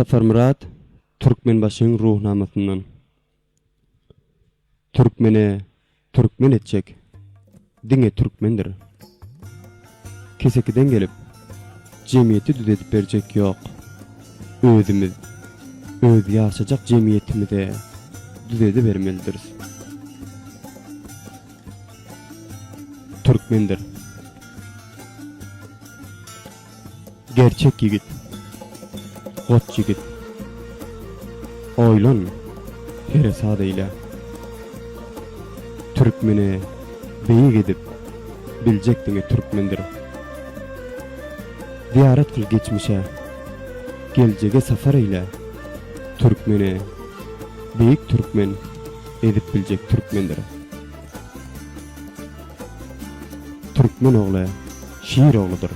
Saparmyrat Türkmenbaşyň Ruhnamasyndan. Türkmene türkmen etjek diňe türkmendir. Kesekiden gelip jemgyýeti düzedip berjek ýok. Özümiz öz ýaşajak jemgyýetimize düzedibermelidiris. Türkmendir. Gerçek ýigit, goç ýigit. Oýlan, seresap eýle. Türkmeni beýik edip biljek diňe türkmendir. Zyýarat kyl geçmişe, geljege safar eýle. Türkmeni beýik türkmen edip biljek türkmendir. Türkmen ogly şir ogludyr.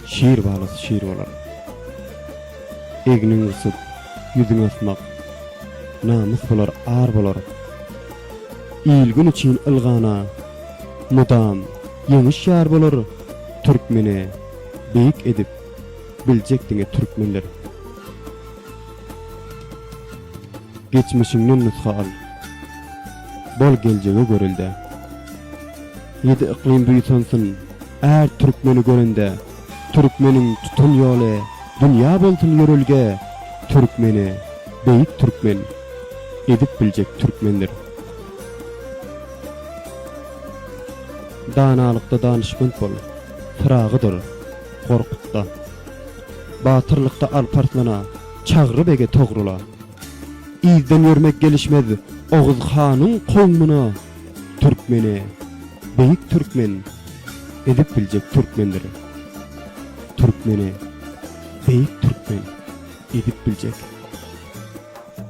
Şir balasy şir bolar. Egniň gysyp, ýüzüň asmak, Namys bolar, ar bolar. Il-gün üçin ylgana, Mydam ýeňiş ýar bolar. Türkmeni beýik edip biljek diňe türkmendir. Geçmişiňden nusga al. Bol geljege görelde. Ýedi yklym buýsansyn är türkmeni görende, Türkmeniň tutan ýoly dünýä bolsun ýörelge, Türkmeni beýik türkmen edip biljek türkmendir. Danalykda danyşment bol, Pyragydyr Gorkutda. Batyrlykda Alparslana, Çagry bege Togrula. Yzdan ýörmek gelişmez Oguz hanyň kowmuna, Türkmeni beýik türkmen edip biljek türkmendir. Türkmeni beýik türkmen edip biljek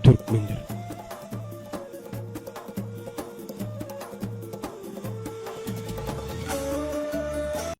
türkmendir.